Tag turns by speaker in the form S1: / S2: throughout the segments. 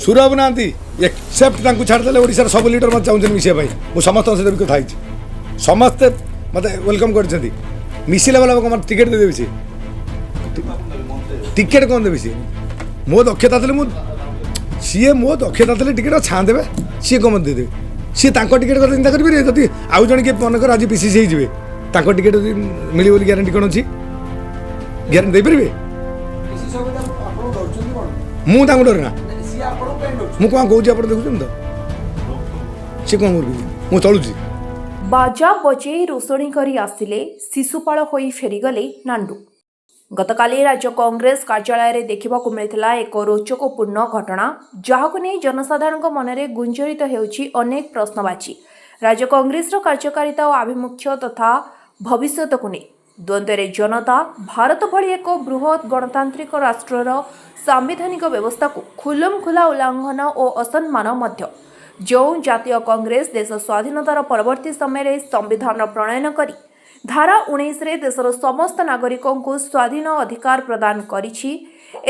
S1: ସୁରଭ ନାହାନ୍ତି, ଏକ୍ସେପ୍ଟ ତାଙ୍କୁ ଛାଡ଼ିଦେଲେ ଓଡ଼ିଶାର ସବୁ ଲିଡର ମୋତେ ଚାହୁଁଛନ୍ତି ମିଶିବା ପାଇଁ। ମୁଁ ସମସ୍ତଙ୍କ ସହିତ ବି କଥା ହେଇଛି, ସମସ୍ତେ ମୋତେ welcome କରିଛନ୍ତି। ମିଶିଲା ବେଲା ମୋତେ ଟିକେଟ୍ ଦେଇଦେବି ସେ? ଟିକେଟ୍ କ'ଣ ଦେବେ ସିଏ? ମୋ ଦକ୍ଷତା ଥିଲେ ମୁଁ ସିଏ ମୋ ଦକ୍ଷତା ଥିଲେ ଟିକେଟ୍ ଛାଁ ଦେବେ। ସିଏ କ'ଣ ମୋତେ ଦେଇଦେବେ? ସିଏ ତାଙ୍କ ଟିକେଟ୍ କଥା ଚିନ୍ତା କରିପାରିବେ। ଯଦି ଆଉ ଜଣେ କିଏ ମନେକର ଆଜି ପିସିସି ହେଇଯିବେ, ତାଙ୍କ ଟିକେଟ୍ ଯଦି ମିଳିବ ବୋଲି ଗ୍ୟାରେଣ୍ଟି କ'ଣ ଅଛି? ଗ୍ୟାରେଣ୍ଟି ଦେଇପାରିବେ? ମୁଁ ତାଙ୍କୁ ଡରେ ନା। ମୁଁ କ'ଣ କହୁଛି ଆପଣ ଦେଖୁଛନ୍ତି ତ? ସିଏ କ'ଣ କରୁଛି? ମୁଁ ଚଳୁଛି।
S2: ବାଜା ବଜେଇ ରୋଷଣୀ କରି ଆସିଲେ, ଶିଶୁପାଳ ହୋଇ ଫେରିଗଲେ ନାଣ୍ଡୁ। ଗତକାଲି ରାଜ୍ୟ କଂଗ୍ରେସ କାର୍ଯ୍ୟାଳୟରେ ଦେଖିବାକୁ ମିଳିଥିଲା ଏକ ରୋଚକପୂର୍ଣ୍ଣ ଘଟଣା, ଯାହାକୁ ନେଇ ଜନସାଧାରଣଙ୍କ ମନରେ ଗୁଞ୍ଜରିତ ହେଉଛି ଅନେକ ପ୍ରଶ୍ନବାଚୀ। ରାଜ୍ୟ କଂଗ୍ରେସର କାର୍ଯ୍ୟକାରିତା ଓ ଆଭିମୁଖ୍ୟ ତଥା ଭବିଷ୍ୟତକୁ ନେଇ ଦ୍ୱନ୍ଦ୍ୱରେ ଜନତା। ଭାରତ ଭଳି ଏକ ବୃହତ୍ ଗଣତାନ୍ତ୍ରିକ ରାଷ୍ଟ୍ରର ସାମ୍ବିଧାନିକ ବ୍ୟବସ୍ଥାକୁ ଖୁଲମଖୁଲା ଉଲ୍ଲଂଘନ ଓ ଅସମ୍ମାନ ମଧ୍ୟ। ଯେଉଁ ଜାତୀୟ କଂଗ୍ରେସ ଦେଶ ସ୍ୱାଧୀନତାର ପରବର୍ତ୍ତୀ ସମୟରେ ସମ୍ବିଧାନ ପ୍ରଣୟନ କରି ଧାରା 19ରେ ଦେଶର ସମସ୍ତ ନାଗରିକଙ୍କୁ ସ୍ୱାଧୀନ ଅଧିକାର ପ୍ରଦାନ କରିଛି,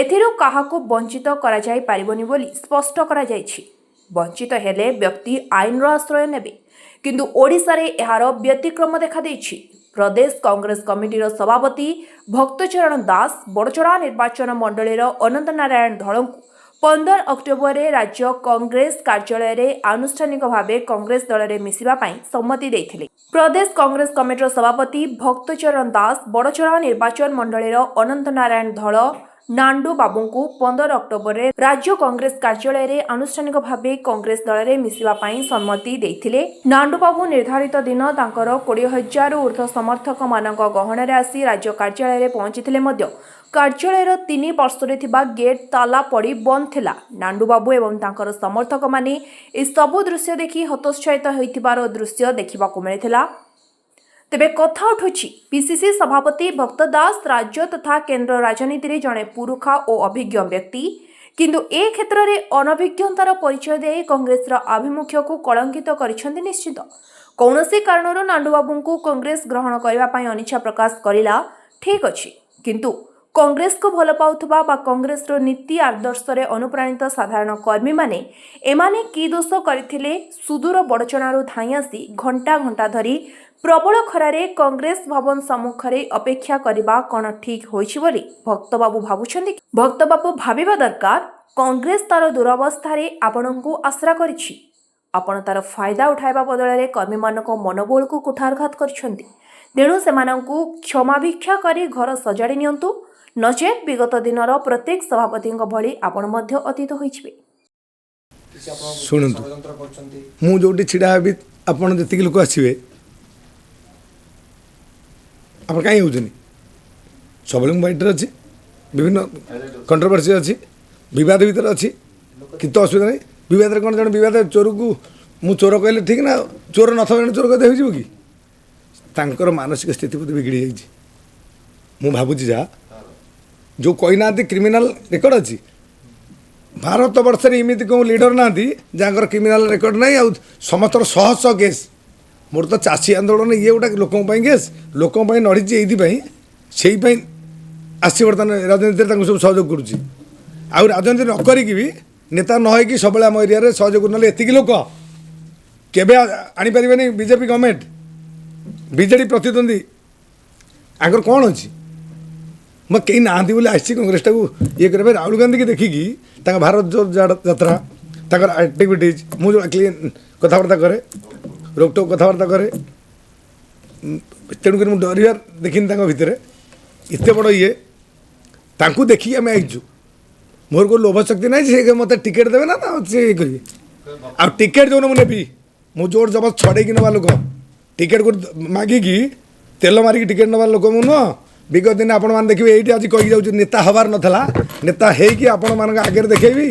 S2: ଏଥିରୁ କାହାକୁ ବଞ୍ଚିତ କରାଯାଇପାରିବନି ବୋଲି ସ୍ପଷ୍ଟ କରାଯାଇଛି। ବଞ୍ଚିତ ହେଲେ ବ୍ୟକ୍ତି ଆଇନର ଆଶ୍ରୟ ନେବେ। କିନ୍ତୁ ଓଡ଼ିଶାରେ ଏହାର ବ୍ୟତିକ୍ରମ ଦେଖାଦେଇଛି। ପ୍ରଦେଶ କଂଗ୍ରେସ କମିଟିର ସଭାପତି ଭକ୍ତଚରଣ ଦାସ ବଡ଼ଚଣା ନିର୍ବାଚନ ମଣ୍ଡଳୀର ଅନନ୍ତ ନାରାୟଣ ଧଳଙ୍କୁ 15 ଅକ୍ଟୋବରରେ ରାଜ୍ୟ କଂଗ୍ରେସ କାର୍ଯ୍ୟାଳୟରେ ଆନୁଷ୍ଠାନିକ ଭାବେ କଂଗ୍ରେସ ଦଳରେ ମିଶିବା ପାଇଁ ସମ୍ମତି ଦେଇଥିଲେ। ପ୍ରଦେଶ କଂଗ୍ରେସ କମିଟିର ସଭାପତି ଭକ୍ତଚରଣ ଦାସ ବଡ଼ଚଣା ନିର୍ବାଚନ ମଣ୍ଡଳୀର ଅନନ୍ତ ନାରାୟଣ ଧଳ ନାଣ୍ଡୁ ବାବୁଙ୍କୁ 15 ଅକ୍ଟୋବରରେ ରାଜ୍ୟ କଂଗ୍ରେସ କାର୍ଯ୍ୟାଳୟରେ ଆନୁଷ୍ଠାନିକ ଭାବେ କଂଗ୍ରେସ ଦଳରେ ମିଶିବା ପାଇଁ ସମ୍ମତି ଦେଇଥିଲେ। ନାଣ୍ଡୁ ବାବୁ ନିର୍ଦ୍ଧାରିତ ଦିନ ତାଙ୍କର 20,000ରୁ ଉର୍ଦ୍ଧ୍ୱ ସମର୍ଥକମାନଙ୍କ ଗହଣରେ ଆସି ରାଜ୍ୟ କାର୍ଯ୍ୟାଳୟରେ ପହଞ୍ଚିଥିଲେ ମଧ୍ୟ କାର୍ଯ୍ୟାଳୟର ତିନି ପାର୍ଶ୍ୱରେ ଥିବା ଗେଟ୍ ତାଲା ପଡ଼ି ବନ୍ଦ ଥିଲା। ନାଣ୍ଡୁବାବୁ ଏବଂ ତାଙ୍କର ସମର୍ଥକମାନେ ଏସବୁ ଦୃଶ୍ୟ ଦେଖି ହତୋତ୍ସାହିତ ହୋଇଥିବାର ଦୃଶ୍ୟ ଦେଖିବାକୁ ମିଳିଥିଲା। ତେବେ କଥା ଉଠୁଛି, ପିସିସି ସଭାପତି ଭକ୍ତ ଦାସ ରାଜ୍ୟ ତଥା କେନ୍ଦ୍ର ରାଜନୀତିରେ ଜଣେ ପୁରୁଖା ଓ ଅଭିଜ୍ଞ ବ୍ୟକ୍ତି। କିନ୍ତୁ ଏ କ୍ଷେତ୍ରରେ ଅନଭିଜ୍ଞତାର ପରିଚୟ ଦେଇ କଂଗ୍ରେସର ଆଭିମୁଖ୍ୟକୁ କଳଙ୍କିତ କରିଛନ୍ତି ନିଶ୍ଚିତ। କୌଣସି କାରଣରୁ ନାଣ୍ଡୁବାବୁଙ୍କୁ କଂଗ୍ରେସ ଗ୍ରହଣ କରିବା ପାଇଁ ଅନିଚ୍ଛା ପ୍ରକାଶ କରିଲା, ଠିକ୍ ଅଛି। କିନ୍ତୁ କଂଗ୍ରେସକୁ ଭଲ ପାଉଥିବା ବା କଂଗ୍ରେସର ନୀତି ଆଦର୍ଶରେ ଅନୁପ୍ରାଣିତ ସାଧାରଣ କର୍ମୀମାନେ, ଏମାନେ କି ଦୋଷ କରିଥିଲେ? ସୁଦୂର ବଡ଼ଚଣାରୁ ଧାଇଁ ଆସି ଘଣ୍ଟା ଘଣ୍ଟା ଧରି ପ୍ରବଳ ଖରାରେ କଂଗ୍ରେସ ଭବନ ସମ୍ମୁଖରେ ଅପେକ୍ଷା କରିବା କ'ଣ ଠିକ୍ ହୋଇଛି ବୋଲି ଭକ୍ତବାବୁ ଭାବୁଛନ୍ତି? ଭକ୍ତବାବୁ ଭାବିବା ଦରକାର, କଂଗ୍ରେସ ତାର ଦୁରବସ୍ଥାରେ ଆପଣଙ୍କୁ ଆଶ୍ରା କରିଛି। ଆପଣ ତାର ଫାଇଦା ଉଠାଇବା ବଦଳରେ କର୍ମୀମାନଙ୍କ ମନୋବଳକୁ କୁଠାରଘାତ କରିଛନ୍ତି। ତେଣୁ ସେମାନଙ୍କୁ କ୍ଷମାଭିକ୍ଷା କରି ଘର ସଜାଡ଼ି ନିଅନ୍ତୁ, ନଚେତ୍ ବିଗତ ଦିନର ପ୍ରତ୍ୟେକ ସଭାପତିଙ୍କ ଭଳି ଆପଣ ମଧ୍ୟ ଅତୀତ ହୋଇଯିବେ।
S1: ଶୁଣନ୍ତୁ, ମୁଁ ଯେଉଁଠି ଛିଡ଼ା ହେବି, ଆପଣ ଯେତିକି ଲୋକ ଆସିବେ, ଆପଣ କାହିଁ ହେଉଛନ୍ତି? ସବୁବେଳେ ମୁଁ ବାଇଟ୍ରେ ଅଛି, ବିଭିନ୍ନ କଣ୍ଟ୍ରୋଭର୍ସି ଅଛି, ବିବାଦ ଭିତରେ ଅଛି, କିନ୍ତୁ ଅସୁବିଧା ନାହିଁ। ବିବାଦରେ କ'ଣ ଜଣେ ବିବାଦ ଚୋରକୁ ମୁଁ ଚୋର କହିଲେ ଠିକ୍ ନା, ଚୋର ନଥିବ ଜଣେ ଚୋର କହିଲେ ହେଇଯିବ କି? ତାଙ୍କର ମାନସିକ ସ୍ଥିତି ବୋଧେ ବିଗିଡ଼ି ଯାଇଛି, ମୁଁ ଭାବୁଛି। ଯାହା ଯେଉଁ କହିନାହାନ୍ତି କ୍ରିମିନାଲ ରେକର୍ଡ଼ ଅଛି, ଭାରତ ବର୍ଷରେ ଏମିତି କେଉଁ ଲିଡର ନାହାନ୍ତି ଯାହାଙ୍କର କ୍ରିମିନାଲ ରେକର୍ଡ଼ ନାହିଁ। ଆଉ ସମସ୍ତଙ୍କର ଶହ ଶହ କେସ୍। ମୋର ତ ଚାଷୀ ଆନ୍ଦୋଳନ ଇଏ ଗୋଟେ ଲୋକଙ୍କ ପାଇଁ କେସ୍, ଲୋକଙ୍କ ପାଇଁ ଲଢ଼ିଛି, ଏଇଥିପାଇଁ ସେଇ ପାଇଁ ଆସିଛି। ବର୍ତ୍ତମାନ ରାଜନୀତିରେ ତାଙ୍କୁ ସବୁ ସହଯୋଗ କରୁଛି। ଆଉ ରାଜନୀତି ନ କରିକି ବି, ନେତା ନ ହେଇକି ସବୁବେଳେ ଆମ ଏରିଆରେ ସହଯୋଗ। ନହେଲେ ଏତିକି ଲୋକ କେବେ ଆଣିପାରିବେନି ବିଜେପି ଗଭର୍ଣ୍ଣମେଣ୍ଟ। ବିଜେଡ଼ି ପ୍ରତିଦ୍ୱନ୍ଦ୍ୱୀ ଆଙ୍କର କ'ଣ ଅଛି? ମୁଁ କେହି ନାହାନ୍ତି ବୋଲି ଆସିଛି କଂଗ୍ରେସଟାକୁ ଇଏ କରିବା ପାଇଁ। ରାହୁଲ ଗାନ୍ଧୀକି ଦେଖିକି ତାଙ୍କ ଭାରତ ଯୋଡ଼ ଯାତ୍ରା, ତାଙ୍କର ଆକ୍ଟିଭିଟିଜ୍, ମୁଁ ଯେଉଁ କ୍ଲିନ୍ କଥାବାର୍ତ୍ତା କରେ, ରୋକଟୋକ କଥାବାର୍ତ୍ତା କରେ, ତେଣୁକରି ମୁଁ ଡରିବାର ଦେଖିନି ତାଙ୍କ ଭିତରେ ଏତେ ବଡ଼ ଇଏ। ତାଙ୍କୁ ଦେଖିକି ଆମେ ଆଇଛୁ। ମୋର କେଉଁ ଲୋଭ ଶକ୍ତି ନାହିଁ ସେ ମୋତେ ଟିକେଟ୍ ଦେବେ ନା ନା ସେ ଇଏ କରିବେ। ଆଉ ଟିକେଟ୍ ଯେଉଁଦିନ ମୁଁ ନେବି, ମୁଁ ଜୋର ଜବର ଛଡ଼େଇକି ନେବା ଲୋକ, ଟିକେଟ୍ ଗୋଟେ ମାଗିକି ତେଲ ମାରିକି ଟିକେଟ୍ ନେବା ଲୋକ ମୁଁ ନୁହଁ। ବିଗତ ଦିନ ଆପଣମାନେ ଦେଖିବେ, ଏଇଠି ଆଜି କହିକି ଯାଉଛି, ନେତା ହେବାର ନଥିଲା, ନେତା ହେଇକି ଆପଣମାନଙ୍କ ଆଗରେ ଦେଖେଇବି।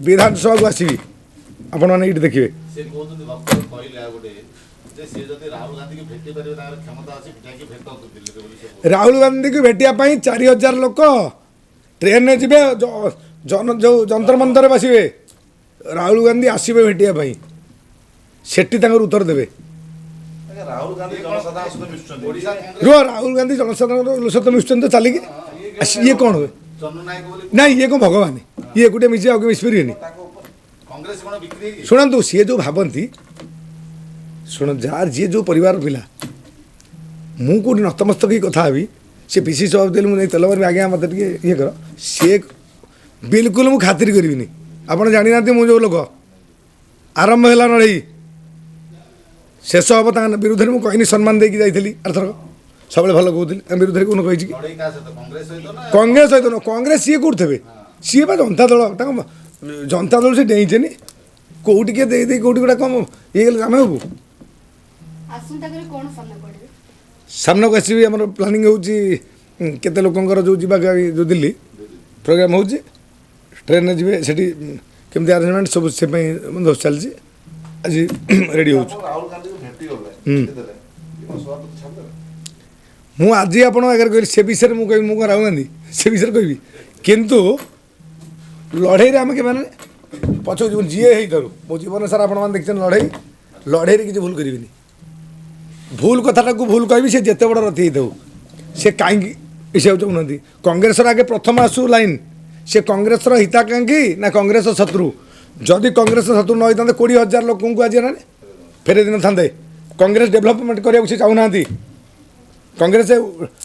S1: ବିଧାନସଭାକୁ ଆସିବି, ଆପଣମାନେ ଏଇଠି ଦେଖିବେ।
S3: ସେ କହୁଛନ୍ତି, ଭକ୍ତ କହିଲେ ଆଉ ଗୋଟେ ଯେ ସିଏ ଯଦି ରାହୁଲ ଗାନ୍ଧୀକି ଭେଟି ପାରିବେ, ତାଙ୍କର କ୍ଷମତା ଅଛି, ଯାଇକି ଭେଟନ୍ତୁ ଦିଲ୍ଲୀରେ ବୋଲି ସେ କହୁଛନ୍ତି।
S1: ରାହୁଲ ଗାନ୍ଧୀକୁ ଭେଟିବା ପାଇଁ 4000 ଲୋକ ଟ୍ରେନରେ ଯିବେ, ଯେଉଁ ଯନ୍ତ୍ର ମନ୍ତ୍ରରେ ବସିବେ, ରାହୁଲ ଗାନ୍ଧୀ ଆସିବେ ଭେଟିବା ପାଇଁ, ସେଠି ତାଙ୍କର ଉତ୍ତର ଦେବେ।
S3: ଆଜ୍ଞା, ରାହୁଲ ଗାନ୍ଧୀ ଜନସାଧାରଣ ସହିତ ମିଶୁଛନ୍ତି, ଓଡ଼ିଶା କଂଗ୍ରେସ
S1: ରୁହ, ରାହୁଲ ଗାନ୍ଧୀ ଜନସାଧାରଣ ସହିତ ମିଶୁଛନ୍ତି ତ ଚାଲିକି। ଇଏ କ'ଣ ହୁଏ?
S3: ଚନ୍ଦନ ନାୟକ ବୋଲି।
S1: ନାଇଁ, ଇଏ କ'ଣ ଭଗବାନ? ଇଏ ଏକୁଟିଆ ମିଶି ଆଉ କିଏ ମିଶି ପାରିବେନି?
S3: ତାଙ୍କ ଉପରେ କଂଗ୍ରେସ କ'ଣ ବିକ୍ରି ହେଇକି?
S1: ଶୁଣନ୍ତୁ, ସିଏ ଯେଉଁ ଭାବନ୍ତି, ଶୁଣ, ଯାହାର ଯିଏ ଯେଉଁ ପରିବାର ପିଲା, ମୁଁ କେଉଁଠି ନତମସ୍ତକ ହେଇ କଥା ହେବି? ସେ ପିସି ସଭାପତି ହେଲେ ମୁଁ ଯାଇ ତେଲ ମାରିବି, ଆଜ୍ଞା ମୋତେ ଟିକେ ଇଏ କର, ସିଏ ବିଲକୁଲ ମୁଁ ଖାତିର କରିବିନି। ଆପଣ ଜାଣିନାହାନ୍ତି ମୁଁ ଯେଉଁ ଲୋକ। ଆରମ୍ଭ ହେଲା ଲଢ଼େଇ, ଶେଷ ହେବ ତାଙ୍କ ବିରୁଦ୍ଧରେ। ମୁଁ କହିନି ସମ୍ମାନ ଦେଇକି ଯାଇଥିଲି ଆରଥରକ, ସବୁବେଳେ ଭଲ କହୁଥିଲି। ତାଙ୍କ ବିରୁଦ୍ଧରେ କ'ଣ କହିଛି କି?
S3: ଲଢ଼େଇ କାହା ସହିତ? କଂଗ୍ରେସ ସହିତ ନା?
S1: କଂଗ୍ରେସ ସହିତ ନୁହଁ। କଂଗ୍ରେସ ସିଏ କୋଉଠି ଥେବେ? ସିଏ ବା ଜନତା ଦଳ, ତାଙ୍କ ଜନତା ଦଳ ସେ ଡେଇଁଛେନି। କୋଉଠି କିଏ ଦେଇ ଦେଇ କୋଉଠି ଗୋଟେ କମ ଇଏ ଗଲେ ଆମେ ହେବୁ।
S4: ଆସନ୍ତାକାଲି କ'ଣ ସାମ୍ନାକୁ ଆଣିବେ?
S1: ସାମ୍ନାକୁ ଆସିବି, ଆମର ପ୍ଲାନିଂ ହେଉଛି କେତେ ଲୋକଙ୍କର ଯେଉଁ ଯିବା, ଯେଉଁ ଦିଲ୍ଲୀ ପ୍ରୋଗ୍ରାମ୍ ହେଉଛି, ଟ୍ରେନ୍ରେ ଯିବେ, ସେଠି କେମିତି ଆରେଞ୍ଜମେଣ୍ଟ ସବୁ ସେ ପାଇଁ ବନ୍ଦୋବସ୍ତ ଚାଲିଛି। ଆଜି ରେଡ଼ି ହେଉଛୁ।
S3: ଆପଣ ରାହୁଲ ଗାନ୍ଧୀକୁ ଭେଟିଗଲେ, ଭେଟିଦେଲେ, ଇଏ କ'ଣ ସଭାପତି ଛାଡ଼ିଦେବେ?
S1: ମୁଁ ଆଜି ଆପଣଙ୍କ ଆଗରେ କହିଲି, ସେ ବିଷୟରେ ମୁଁ କହିବି? ମୁଁ କ'ଣ ରାହୁଲ ଗାନ୍ଧୀ ସେ ବିଷୟରେ କହିବି? କିନ୍ତୁ ଲଢ଼େଇରେ ଆମେ କେବେ ମାନେ ପଛକୁ ଯିବୁ। ଯିଏ ହେଇଥାଉ, ମୋ ଜୀବନ ସାରା ଆପଣମାନେ ଦେଖିଛନ୍ତି ଲଢ଼େଇ, ଲଢ଼େଇରେ କିଛି ଭୁଲ କରିବିନି। ଭୁଲ କଥାଟାକୁ ଭୁଲ କହିବି, ସେ ଯେତେ ବଡ଼ ରଥି ହେଇଥାଉ। ସେ କାହିଁକି ମିଶିବାକୁ ଚାହୁଁନାହାନ୍ତି? କଂଗ୍ରେସର ଆଗେ ପ୍ରଥମ ଆସୁ ଲାଇନ୍, ସେ କଂଗ୍ରେସର ହିତାକାଂକ୍ଷୀ ନା କଂଗ୍ରେସର ଶତ୍ରୁ? ଯଦି କଂଗ୍ରେସର ଶତ୍ରୁ ନ ହେଇଥାନ୍ତେ, 20,000 ଲୋକଙ୍କୁ ଆଜି ହେଲାଣି ଫେରେଇ ଦେଇନଥାନ୍ତେ। କଂଗ୍ରେସ ଡେଭଲପମେଣ୍ଟ କରିବାକୁ ସେ ଚାହୁଁନାହାନ୍ତି। କଂଗ୍ରେସ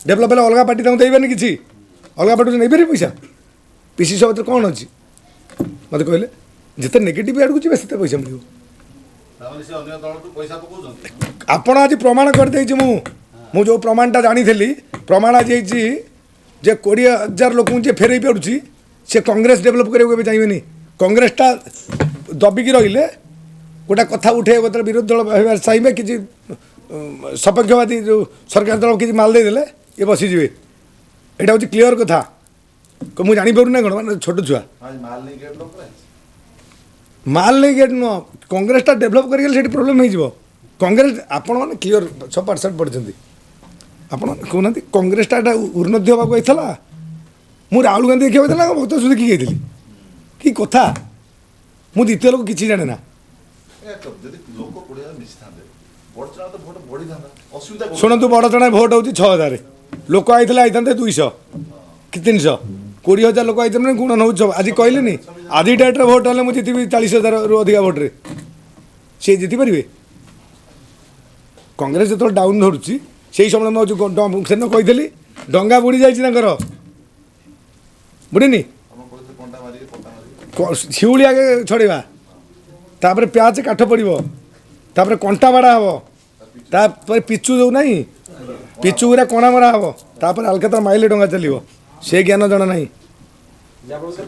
S1: ଡେଭଲପ୍ ହେଲେ ଅଲଗା ପାର୍ଟି ତାଙ୍କୁ ଦେଇବେନି କିଛି। ଅଲଗା ପାର୍ଟି ନେଇପାରିବେ ପଇସା? ପିସି ସଭାପତିରେ କ'ଣ ଅଛି ମୋତେ କହିଲେ? ଯେତେ ନେଗେଟିଭ୍ ଆଡ଼କୁ ଯିବେ, ସେତେ ପଇସା ମିଳିବ।
S3: ତାମାନେ ସେ ଅନ୍ୟ ଦଳଠୁ ପଇସା ପକଉଛନ୍ତି?
S1: ଆପଣ ଆଜି ପ୍ରମାଣ କରିଦେଇଛି ମୁଁ। ମୁଁ ଯେଉଁ ପ୍ରମାଣଟା ଜାଣିଥିଲି, ପ୍ରମାଣ ଆଜି ହେଇଛି ଯେ 20,000 ଲୋକଙ୍କୁ ଯିଏ ଫେରେଇ ପାରୁଛି, ସେ କଂଗ୍ରେସ ଡେଭଲପ୍ କରିବାକୁ କେବେ ଚାହିଁବେନି। କଂଗ୍ରେସଟା ଦବିକି ରହିଲେ ଗୋଟେ କଥା ଉଠେଇବାକୁ ଯେତେବେଳେ ବିରୋଧୀ ଦଳ ହେବା ଚାହିଁବେ, କିଛି ସପକ୍ଷବାଦୀ ଯେଉଁ ସରକାର ଦଳ କିଛି ମାଲ ଦେଇଦେଲେ ଇଏ ବସିଯିବେ। ଏଇଟା ହେଉଛି କ୍ଲିଅର କଥା। ମୁଁ ଜାଣିପାରୁନି ନା କ'ଣ? ମାନେ ଛୋଟ ଛୁଆ?
S3: ଆଜି ମାଲ ନେଇ ଗେଟ୍ ଲୋକ ହେଇଛି।
S1: ମାଲ ନେଇ ଗେଟ୍ ନୁହଁ, କଂଗ୍ରେସଟା ଡେଭଲପ୍ କରିଗଲେ ସେଠି ପ୍ରୋବ୍ଲେମ୍ ହେଇଯିବ। କଂଗ୍ରେସ ଆପଣମାନେ କ୍ଲିଅର ସବୁ ପାଠ ସାଠ ପଢ଼ିଛନ୍ତି, ଆପଣ କହୁନାହାନ୍ତି, କଂଗ୍ରେସଟା ଏଟା ଉନ୍ନତି ହେବାକୁ ହେଇଥିଲା? ମୁଁ ରାହୁଲ ଗାନ୍ଧୀ ଦେଖିବାକୁ ହେଇଥିଲା ନା ଭକ୍ତ ଦେଖିକି ଯାଇଥିଲି? କି କଥା! ମୁଁ ଦ୍ୱିତୀୟ ଲୋକ କିଛି ଜାଣେ ନା।
S3: ଏ ତ ଯଦି ଲୋକ 20,000 ମିଶିଥାନ୍ତେ, ବଡ଼ଚଣା ତ ଭୋଟ ବଢ଼ିଥାନ୍ତା, ଅସୁବିଧା କୋଉଠି?
S1: ଶୁଣନ୍ତୁ, ବଡ଼ଚଣା ଭୋଟ ହେଉଛି 6,000। ଲୋକ ଆଇଥିଲେ ଆଇଥାନ୍ତେ 200 କି 300। 20,000 ଲୋକ ଆଇଛନ୍ତି ମାନେ ଗୁଣ ନେଉଛି ସବୁ। ଆଜି କହିଲେନି, ଆଜି ଡେଟ୍ରେ ଭୋଟ ହେଲେ ମୁଁ ଜିତିବି 40,000ରୁ ଅଧିକା ଭୋଟରେ। ସିଏ ଜିତିପାରିବେ? କଂଗ୍ରେସ ଯେତେବେଳେ ଡାଉନ୍ ଧରୁଛି, ସେଇ ସମୟରେ ମୁଁ ଯେଉଁ ସେଦିନ କହିଥିଲି, ଡଙ୍ଗା ବୁଡ଼ି ଯାଇଛି ତାଙ୍କର, ବୁଡ଼ିନି?
S3: ଆପଣ କହୁଥିଲେ କଣ୍ଟା ମାରିକି, କଣ୍ଟା ମାରିକି।
S1: ଶିଉଳି ଆଗେ ଛଡ଼େଇବା, ତାପରେ ପ୍ୟାଚ୍ କାଠ ପଡ଼ିବ, ତାପରେ କଣ୍ଟା ବାଡ଼ା ହେବ, ତାପରେ ପିଚୁ ଯେଉଁ ନାହିଁ, ପିଚୁ ଗୁରା କଣା ମରା ହେବ, ତାପରେ ଆଲକାତ୍ରା ମାଇଲେ ଡଙ୍ଗା ଚାଲିବ। ସେ ଜ୍ଞାନ ଜଣା ନାହିଁ। ଯେ
S3: ସେ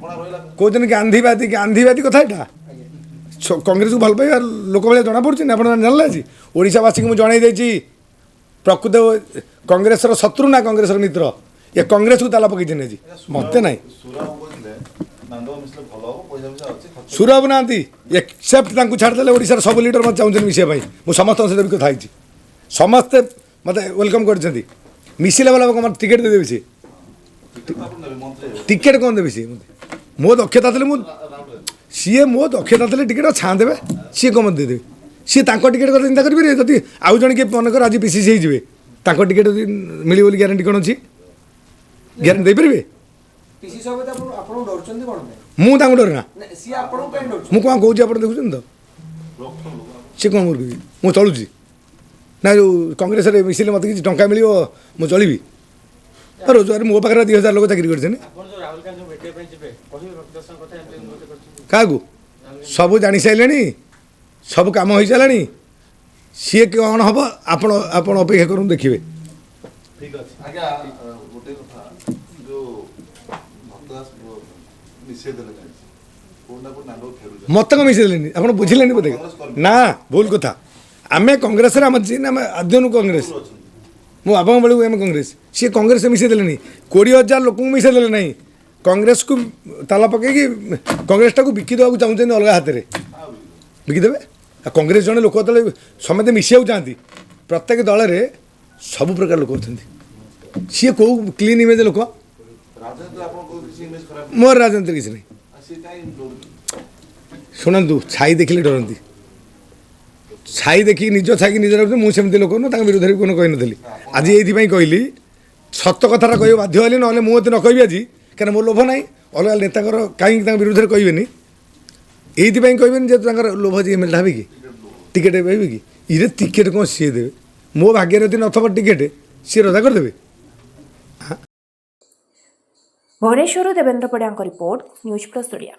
S3: କଣା ରହିଲା।
S1: କହୁଛନ୍ତି ଗାନ୍ଧୀବାଦୀ, ଗାନ୍ଧୀବାଦୀ କଥା ଏଇଟା କଂଗ୍ରେସକୁ ଭଲ ପାଇବା ଲୋକ ଭଳିଆ ଜଣାପଡ଼ୁଛି ନା? ଆପଣ ଜାଣିଲେ ଆଜି ଓଡ଼ିଶାବାସୀଙ୍କୁ ମୁଁ ଜଣାଇ ଦେଇଛି, ପ୍ରକୃତ କଂଗ୍ରେସର ଶତ୍ରୁ ନା କଂଗ୍ରେସର ମିତ୍ର। ଏ କଂଗ୍ରେସକୁ ତାଲା ପକେଇଛନ୍ତି ଆଜି, ମୋତେ ନାହିଁ।
S3: ସୁରାବ କହୁଥିଲେ ନାଣ୍ଡବ ମିଶିଲେ ଭଲ ହବ, ପଇସା ପଇସା ଅଛି ଖର୍ଚ୍ଚ।
S1: ସୁରଭ ନାହାନ୍ତି, ଏକ୍ସେପ୍ଟ ତାଙ୍କୁ ଛାଡ଼ିଦେଲେ ଓଡ଼ିଶାର ସବୁ ଲିଡର ମୋତେ ଚାହୁଁଛନ୍ତି ମିଶିବା ପାଇଁ। ମୁଁ ସମସ୍ତଙ୍କ ସହିତ ବି କଥା ହେଇଛି, ସମସ୍ତେ ମୋତେ welcome କରିଛନ୍ତି। ମିଶିଲେ ଭଲ ହେବ, ମୋତେ ଟିକେଟ୍ ଦେଇଦେବେ ସିଏ?
S3: ଟିକେଟ ତ ଆପଣ ନେବେ, ମନ୍ତ୍ରୀ ହେବେ।
S1: ଟିକେଟ୍ କ'ଣ ଦେବେ ସିଏ ମୋତେ? ମୋ ଦକ୍ଷତା ଥିଲେ ମୁଁ ସିଏ ମୋ ଦକ୍ଷତା ଥିଲେ ଟିକେଟ୍ ଛାଁ ଦେବେ। ସିଏ କ'ଣ ମୋତେ ଦେଇଦେବେ? ସିଏ ତାଙ୍କ ଟିକେଟ୍ କଥା ଚିନ୍ତା କରିପାରିବେ? ଯଦି ଆଉ ଜଣେ କିଏ ମନେକର ଆଜି ପିସିସି ହେଇଯିବେ, ତାଙ୍କ ଟିକେଟ୍ ଯଦି ମିଳିବ ବୋଲି ଗ୍ୟାରେଣ୍ଟି କ'ଣ ଅଛି? ଗ୍ୟାରେଣ୍ଟି ଦେଇପାରିବେ?
S5: ପିସି ସଭାପତି ଆପଣ ଆପଣଙ୍କୁ ଡରୁଛନ୍ତି କ'ଣ ପାଇଁ?
S1: ମୁଁ ତାଙ୍କୁ ଡରେ ନା।
S5: ନା, ସିଏ ଆପଣଙ୍କ ପାଇଁ ଡରୁଛନ୍ତି?
S1: ମୁଁ କ'ଣ କହୁଛି ଆପଣ ଦେଖୁଛନ୍ତି ତ? ସିଏ କ'ଣ ମୋର କହିବି? ମୁଁ ଚଳୁଛି ନା? ଯେଉଁ କଂଗ୍ରେସରେ ମିଶିଲେ ମୋତେ କିଛି ଟଙ୍କା ମିଳିବ, ମୁଁ ଚଳିବି? ରୋଜଗାର ମୋ ପାଖରେ 2,000 ଲୋକ ଚାକିରି କରିଛନ୍ତି।
S6: ଆପଣ ଯୋଉ ରାହୁଲ ଗାନ୍ଧୀଙ୍କୁ ଭେଟିବା ପାଇଁ ଯିବେ, କହିବେ ଭକ୍ତ ଦାସଙ୍କ କଥା ଏମିତି ଏମିତି କରିଛନ୍ତି?
S1: କାହାକୁ? ସବୁ ଜାଣିସାରିଲେଣି, ସବୁ କାମ ହେଇସାରିଲାଣି। ସିଏ କ'ଣ ହେବ, ଆପଣ ଅପେକ୍ଷା କରନ୍ତୁ, ଦେଖିବେ।
S3: ଠିକ ଅଛି ଆଜ୍ଞା। ଗୋଟେ କଥା, ଯୋଉ ଭକ୍ତ ଦାସ ମିଶେଇ ଦେଲେ କାହିଁକି? କୋଉଠି ନା କୋଉଠି ନାଣ୍ଡବ ଫେରୁଛନ୍ତି।
S1: ମୋତେ କ'ଣ ମିଶେଇ ଦେଲେନି? ଆପଣ ବୁଝିଲେନି ବୋଧେ। ନା, ଭୁଲ କଥା। ଆମେ କଂଗ୍ରେସରେ ଆମ ଜିନ୍, ଆମେ ଆଦ୍ୟନୁ କଂଗ୍ରେସ। ମୋ ବାପାଙ୍କ ବେଳକୁ ଆମେ କଂଗ୍ରେସ। ସିଏ କଂଗ୍ରେସ ମିଶେଇ ଦେଲେନି, 20,000 ଲୋକଙ୍କୁ ମିଶେଇ ଦେଲେ ନାହିଁ। କଂଗ୍ରେସକୁ ତାଲା ପକେଇକି କଂଗ୍ରେସଟାକୁ ବିକି ଦେବାକୁ ଚାହୁଁଛନ୍ତି ଅଲଗା ହାତରେ। ବିକିଦେବେ। ଆଉ କଂଗ୍ରେସ ଜଣେ ଲୋକ ଯେତେବେଳେ ସମସ୍ତେ ମିଶିବାକୁ ଚାହାନ୍ତି, ପ୍ରତ୍ୟେକ ଦଳରେ ସବୁ ପ୍ରକାର ଲୋକ ଅଛନ୍ତି। ସିଏ କେଉଁ କ୍ଲିନ୍ ଇମେଜ୍ ଲୋକ?
S3: ରାଜନୀତି ଆପଣଙ୍କ କିଛି ଇମେଜ ଖରାପ?
S1: ମୋର ରାଜନୀତି କିଛି ନାହିଁ।
S3: ଆଉ ସିଏ କାହିଁ ଡରୁଛନ୍ତି?
S1: ଶୁଣନ୍ତୁ, ଛାଇ ଦେଖିଲେ ଡରନ୍ତି। ଛାଇ ଦେଖିକି ନିଜ ଛାଇକି ନିଜର, ମୁଁ ସେମିତି ଲୋକ ନୁହଁ। ତାଙ୍କ ବିରୁଦ୍ଧରେ ବି কোনো କହିନଥିଲି। ଆଜି ଏଇଥିପାଇଁ କହିଲି, ସତ କଥାଟା କହିବାକୁ ବାଧ୍ୟ ହେଲି, ନହେଲେ ମୁଁ ଏତେ ନ କହିବି ଆଜି, କାରଣ ମୋ ଲୋଭ ନାହିଁ। ଅଲଗା ନେତାଙ୍କର କାହିଁକି ତାଙ୍କ ବିରୁଦ୍ଧରେ କହିବେନି? ଏଇଥିପାଇଁ କହିବେନି ଯେହେତୁ ତାଙ୍କର ଲୋଭ ଯେ ଏମ୍ ଏଲ୍ ହେବେ କି, ଟିକେଟ୍ ପାଇବେ କି। ଇରେ ଟିକେଟ୍ କ'ଣ ସିଏ ଦେବେ? ମୋ ଭାଗ୍ୟରେ ଯଦି ନଥିବ ଟିକେଟ୍, ସିଏ ରଦା କରିଦେବେ।
S2: ଭୁବନେଶ୍ୱରରୁ ଦେବେନ୍ଦ୍ର ପଡ଼ିଆଙ୍କ ରିପୋର୍ଟ, ନ୍ୟୁଜ୍ ପ୍ଲସ୍ ଓଡ଼ିଆ।